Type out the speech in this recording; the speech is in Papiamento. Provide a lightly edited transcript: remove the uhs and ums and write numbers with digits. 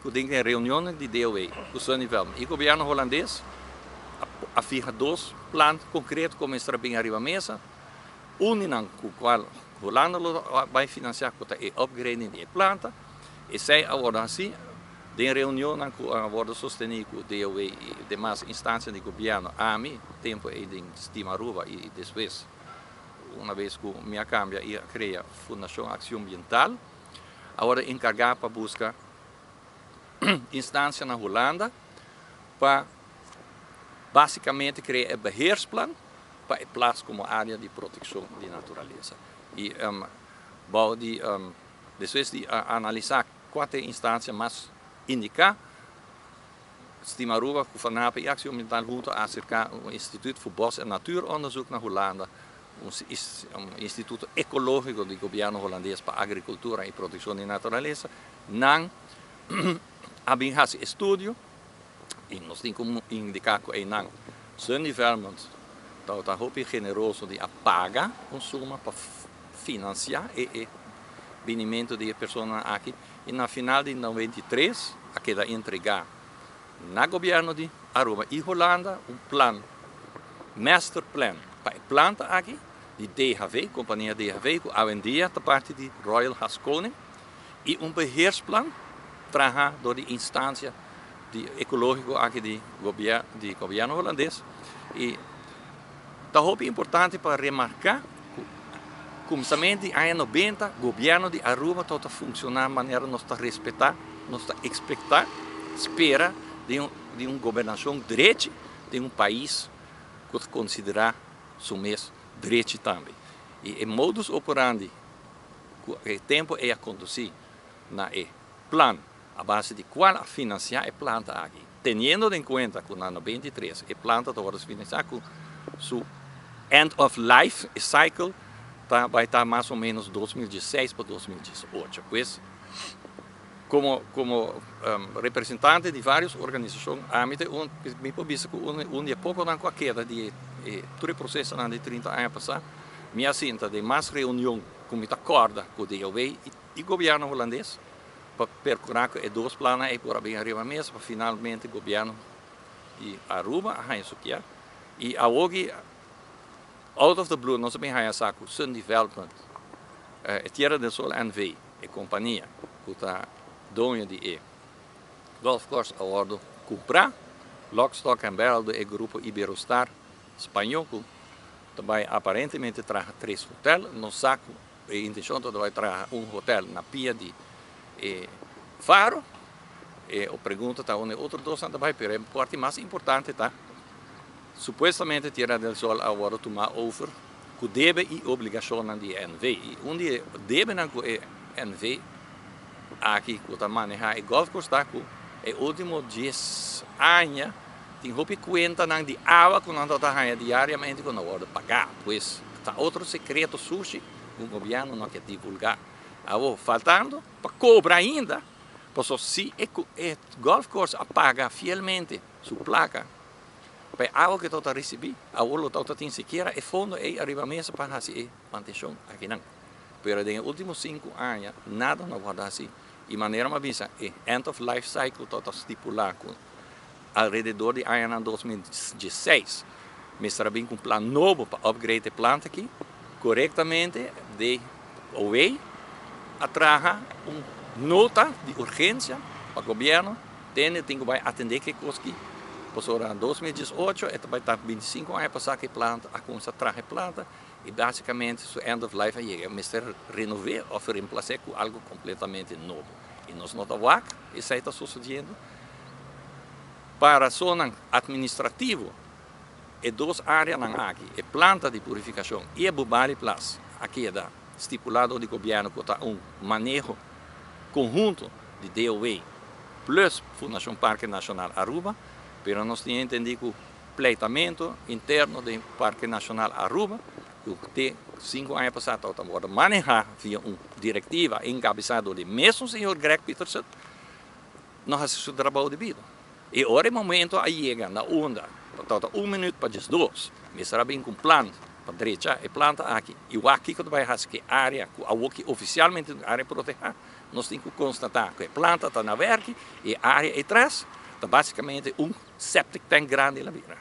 ku den e reunionnan di DOW ku Sun Development i gobièrnu holandes a fiha dos plan konkreto ku mester a bin ariba mesa. Un di nan ku kual Hulanda lo bai finansiá ku ta e upgrading di e planta. Esei a wòrdu hasí den reunionnan ku a wòrdu sostení ku DOW i demas instansia di gobièrnu. Ami tempu ei den Stima Aruba i despues una bes ku mi a kambia i a krea Fundashon Akshon Ambiental a wòrdu enkargá pa buska instansia na Hulanda pa básikamente krea e beheersplan pa e plas komo área di protekshon di naturalesa. I bou di despues di a analisá kua ta e instansia mas indiká, Stima Aruba ku Fanape i Akshon Ambiental huntu a aserká un Instituut voor Bos en Natuuronderzoek na Hulanda, un instituto ekológiko di gobièrnu hulandes pa agrikultura i protekshon di naturalesa. Nan a bin hasi estudio i nos tin ku indiká ku einan Sun Development tabata hopi generoso di a paga un suma pa finansiá e binimentu di e personanan aki i na final di 93 a keda entregá na gobièrnu di Aruba i Hulanda un plan, masterplan, pa e planta aki di DHV, kompania DHV ku awendia ta parti di Royal Haskoning. I un beheersplan traha dor di instansia di ekológiko aki di di gobièrnu hulandes. I ta hopi importante pa remarká ku kuminsamentu di aña nobenta gobièrnu di Aruba tabata funshoná manera nos ta respetá, nos ta ekspektá, spera di un di un gobernashon drechi den un pais ku ta konsiderá su mes drechi tambe. I e modus operandi ku e tempu ei a kondusí na e plan a base di kual a finansiá e planta aki, teniendo den kuenta ku na 93 e planta ta wòrdu finansiá ku su end of life cycle ta bai ta mas o ménos 2016 pa 2018. Pues, komo komo representante di vários organisashon, ami ta un, mi por bisa ku un un di e pokonan ku a keda di e tur e prosesonan di 30 aña pasá. Mi a sinta den mas reunion ku mi ta kòrda ku DOW i gobièrnu hulandes pa perkurá ku e dos plannan ei por a bin ariba mesa pa finalmente gobièrnu di Aruba a haña su kier. I awoki out of the blue nos a bin haña sa ku Sun Development, e Tierra del Sol NV, e kompania ku ta doño di e golf course a wòrdu kumprá lock, stock and barrel di e grupo Iberostar spañó ku ta bai aparentemente traha tres hotel. Nos sa ku e intenshon ta bai traha un hotel na pia di e faro. E pregunta ta unda e otro dosnan ta bai, pero e parti mas importante ta supuestamente Tierra del Sol a wòrdu tumá over ku debe i obligashonnan di e NV. I un di e debenan ku e NV aki ku ta manehá e golf course ta ku e último 10 aña tin hopi kuentanan di awa ku nan tabata haña diariamente ku no wòrdu pagá. Pues ta otro sekreto sushi ku gobièrnu no ke divulgá. Awor faltando pa kobra ainda, pasobra si e e golf course a paga fielmente su plaka pa e awa ku e tabata risibí, awor lo tabata tin sikiera e fondo ei ariba mesa pa hasi e mantenshon akinan. Pero den e último sinku aña nada no wòrdu hasí. I manera mi a bisa e end of life cycle tabata stipulá ku alrededor di añanan 2016 mester a bin ku un plan nobo pa upgrade e planta aki. Korektamente DOW a traha un nota di urgensia pa gobièrnu tende tin ku bai atendé ku e kos aki. Pasobra na 2018 e ta bai ta 25 aña pasá ku e planta a kuminsá traha e planta i básikamente su end of life a yega. Mester renov'é òf remplas'é ku algu kompletamente nobo. I nos no ta wak esei ta sosodiendo. Pa rasonnan atministrativo e dos áreanan aki, e planta di purifikashon i e Bubali Plas, a keda stipulá dor di gobièrnu ku ta un maneho konhunto di DOW plus Fundashon Parke Nashonal Aruba, pero nos tin entendí ku pleitamentu interno den Parke Nashonal Aruba ku te 5 aña pasá tabata wòrdu manehá via un direktiva enkabesá dor di mesun señor Greg Peterson, no hasi su trabou debido. I ora e momento a yega na unda ta tabata un minuut pa 12, mester a bin ku un plan pa drecha e planta aki i wak kiko ta bai hasi ku e área ku awoki ofisialmente un área protehá. Nos tin ku konstatá ku e planta ta na werki i e área atras ta básikamente un septic tank grandi el a bira.